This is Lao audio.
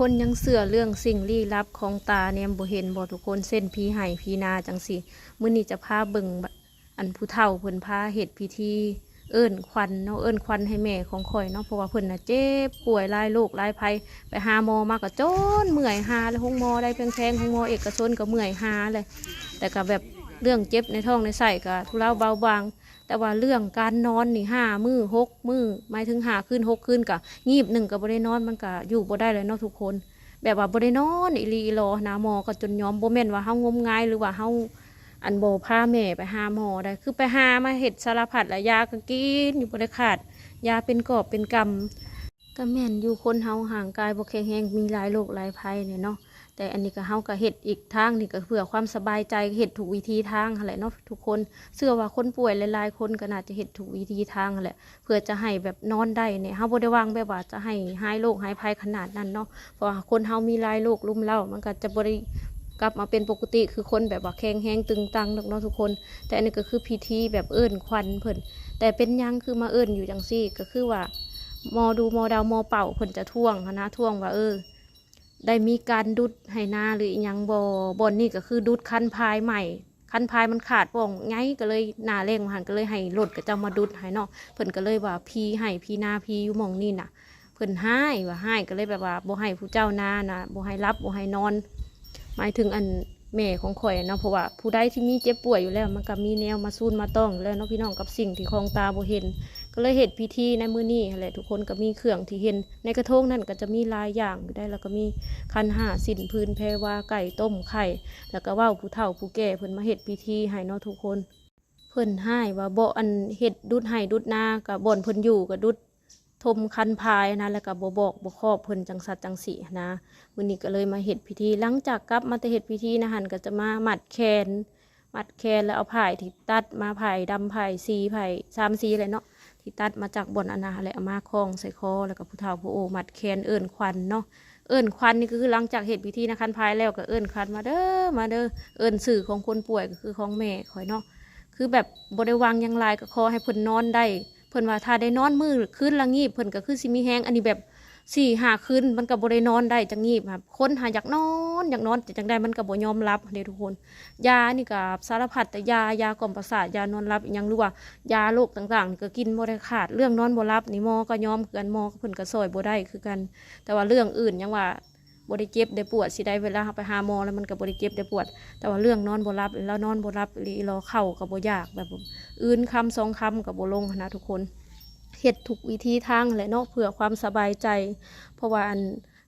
ຄົນຍັງເຊື່ອເລື່ອງສິ່ງລີ້ລັບຂອງຕາແນມບໍ່ເຫັນບໍ່ທຸກຄົນ ເຊັ່ນຜີໄຮ່ຜີນາຈັ່ງຊີ້. ມື້ນີ້ຈະພາເບິ່ງ ອັນຜູ້ເຖົ້າເພິ່ນພາເຮັດພິທີເອີ້ນຂວັນເນາະ ເອີ້ນຂວັນໃຫ້ແມ່ຂອງຂ້ອຍເນາະ ເພາະວ່າເພິ່ນນະເຈັບປ່ວຍຫຼາຍໂລກຫຼາຍໄພ ໄປຫາໝໍມາກໍຈົນເມື່ອຍ ຫາໂຮງໝໍໃດແພງໆ ໂຮງໝໍເອກະຊົນກໍເມື່ອຍ ຫາແຫຼະ ແຕ່ກໍແບບເລື່ອງເຈັບໃນທ້ອງໃນໄສ້ກໍທຸເລົາເບົາບາງ ແຕ່ວ່າເລື່ອງການນອນນີ້ ຫ້າມື້ ຫົກມື້ ໝາຍເຖິງຫ້າຄືນ ຫົກຄືນ ກໍງີບໜຶ່ງກໍບໍ່ໄດ້ນອນ ມັນກໍຢູ່ບໍ່ໄດ້ແຫຼະເນາະທຸກຄົນ ແບບວ່າບໍ່ໄດ້ນອນອີ່ຫຼີອີ່ຫຼໍນະ ໝໍກໍຈົນຍອມ ບໍ່ແມ່ນວ່າເຮົາງົມງາຍ ຫຼືວ່າເຮົາ ອັນບໍ່ພາແມ່ໄປຫາໝໍໃດ ຄືໄປຫາມາເຮັດສາລະພັດລະ ຢາກໍກິນຢູ່ບໍ່ໄດ້ຂາດ ຢາເປັນກອບເປັນກຳ. ກໍແມ່ນຢູ່ ຄົນເຮົາຮ່າງກາຍບໍ່ແຂງແຮງ ມີຫຼາຍໂລກຫຼາຍໄພນີ້ເນາະ ແຕ່ອັນນີ້ກໍ ເຮົາກໍເຮັດອີກທາງນີ້ກໍເພື່ອຄວາມສະບາຍໃຈ ເຮັດທຸກວິທີທາງຫັ້ນແຫຼະເນາະທຸກຄົນ. ເຊື່ອວ່າຄົນປ່ວຍຫຼາຍໆຄົນກໍໜ້າຈະເຮັດທຸກວິທີທາງຫັ້ນແຫຼະ ເພື່ອຈະໃຫ້ແບບນອນໄດ້ນີ້ ເຮົາບໍ່ໄດ້ຫວັງແບບວ່າຈະໃຫ້ຫາຍໂລກຫາຍໄພຂະໜາດນັ້ນເນາະ ເພາະວ່າຄົນເຮົາມີຫຼາຍໂລກລຸມເລົ້າ ມັນກໍຈະບໍ່ໄດ້ກັບມາເປັນປົກກະຕິຄືຄົນແບບວ່າແຂງແຮງຕຶງຕັງດອກເນາະທຸກຄົນ. ແຕ່ອັນນີ້ກໍຄືພິທີແບບເອີ້ນຂວັນເພິ່ນ ແຕ່ເປັນຫຍັງຄືມາເອີ້ນຢູ່ຈັ່ງຊີ້ ກໍຄືວ່າໝໍດູໝໍເດົາໝໍເປົ່າເພິ່ນຈະທ້ວງຫັ້ນນະ ທ້ວງວ່າ ເອີ ໄດ້ມີການດຸດໄຮ່ນາ ຫຼືອີ່ຫຍັງບໍ່? ບ່ອນນີ້ກໍຄືດຸດຄັນພາຍໃໝ່ ຄັນພາຍມັນຂາດປ່ອງໃຫຍ່ ກໍເລີຍໜ້າແລ້ງວ່າຫັ້ນ ກໍເລີຍໃຫ້ລົດເຂົາເຈົ້າມາດຸດໃຫ້ເນາະ. ເພິ່ນກໍເລີຍວ່າຜີໄຮ່ຜີນາ ຜີຢູ່ໝ່ອງນີ້ນະ ເພິ່ນຮ້າຍວ່າ ຮ້າຍກໍເລີຍແບບວ່າບໍ່ໃຫ້ຜູ້ເຈົ້ານານະ ບໍ່ໃຫ້ຫຼັບບໍ່ໃຫ້ນອນ ໝາຍເຖິງອັນ ແມ່ຂອງຂ້ອຍເນາະ ເພາະວ່າຜູ້ໃດທີ່ມີເຈັບປ່ວຍຢູ່ແລ້ວ ມັນກໍມີແນວມາຊູນມາຕ້ອງຢູ່ແລ້ວເນາະພີ່ນ້ອງ ກັບສິ່ງທີ່ຂອງຕາບໍ່ເຫັນ ກໍເລີຍເຮັດພິທີໃນມື້ນີ້ຫັ້ນແຫຼະທຸກຄົນ. ກໍມີເຄື່ອງທີ່ເຫັນໃນກະທົງນັ້ນ ກໍຈະມີຫຼາຍຢ່າງຢູ່ໄດ໋ ແລ້ວກໍມີຂັນຫ້າ ສິ້ນ ຟືນ ແພວາ ໄກ່ ຕົ້ມ ໄຂ່ ແລ້ວກໍເວົ້າຜູ້ເຖົ້າຜູ້ແກ່ເພິ່ນມາເຮັດພິທີໃຫ້ເນາະທຸກຄົນ. ເພິ່ນຮ້າຍວ່າບໍ່ ອັນເຮັດດຸດໄຮ່ດຸດນາ ກໍບ່ອນເພິ່ນຢູ່ກໍດຸດ ຖົມຄັນພາຍນະ ແລ້ວກໍບໍ່ບອກບໍ່ຂອບເພິ່ນ ຈັ່ງສັດຈັ່ງຊີ້ຫັ້ນນະ. ມື້ນີ້ກໍເລີຍມາເຮັດພິທີ ຫຼັງຈາກກັບມາແຕ່ເຮັດພິທີນະຫັ້ນ ກໍຈະມາມັດແຂນ ມັດແຂນ ແລ້ວເອົາຝ້າຍທີ່ຕັດມາ ຝ້າຍດຳ ຝ້າຍສີ ຝ້າຍສາມສີແຫຼະເນາະ ທີ່ຕັດມາຈາກບ່ອນອັນນັ້ນຫັ້ນແຫຼະ ເອົາມາຄ້ອງໃສ່ຄໍ ແລ້ວກໍຜູ້ເຖົ້າຜູ້ໂອມັດແຂນເອີ້ນຂວັນເນາະ. ເອີ້ນຂວັນນີ້ກໍຄືຫຼັງຈາກເຮັດພິທີນະຄັນພາຍແລ້ວ ກໍເອີ້ນຂວັນວ່າ ເດີ ມາເດີ ເອີ້ນຊື່ຂອງຄົນປ່ວຍ ກໍຄືຂອງແມ່ຂ້ອຍເນາະ ຄືແບບບໍ່ໄດ້ຫວັງຫຍັງຫຼາຍ ກໍຂໍໃຫ້ເພິ່ນນອນໄດ້ ເພິ່ນວ່າຖ້າໄດ້ນອນມື້ຄືນລະງີບ ເພິ່ນກໍຄືຊິມີແຮງ. ອັນນີ້ແບບສີ່ຫ້າຄືນ ມັນກໍບໍ່ໄດ້ນອນໄດ້ຈັກງີບ. ຄົນຫາຢາກນອນ ຢາກນອນ ແຕ່ຈັ່ງໃດມັນກໍບໍ່ຍອມຫຼັບເດ້ທຸກຄົນ. ຢານີ້ກໍສາລະພັດແຕ່ຢາ ຢາກ່ອມປະສາດ ຢານອນຫຼັບອີ່ຫຍັງ ຫຼືວ່າຢາໂລກຕ່າງໆ ນີ້ກໍກິນບໍ່ໄດ້ຂາດ. ເລື່ອງນອນບໍ່ຫຼັບນີ້ໝໍກໍຍອມຄືກັນ ໝໍເພິ່ນກໍຊ່ອຍບໍ່ໄດ້ຄືກັນ. ແຕ່ວ່າເລື່ອງອື່ນຫຍັງວ່າ ບໍ່ໄດ້ເຈັບໄດ້ປວດຊິໄດ໋ ເວລາເຮົາໄປຫາໝໍແລ້ວ ມັນກໍບໍ່ໄດ້ເຈັບໄດ້ປວດ ແຕ່ວ່າເລື່ອງນອນບໍ່ຫຼັບ ລາວນອນບໍ່ຫຼັບອີ່ຫຼີອີ່ຫຼໍ ເຂົ້າກໍບໍ່ຢາກ ແບບອື່ນຄຳສອງຄຳກໍບໍ່ລົງຫັ້ນນະທຸກຄົນ. ເຮັດທຸກວິທີທາງຫັ້ນແຫຼະເນາະ ເພື່ອຄວາມສະບາຍໃຈ ເພາະວ່າອັນ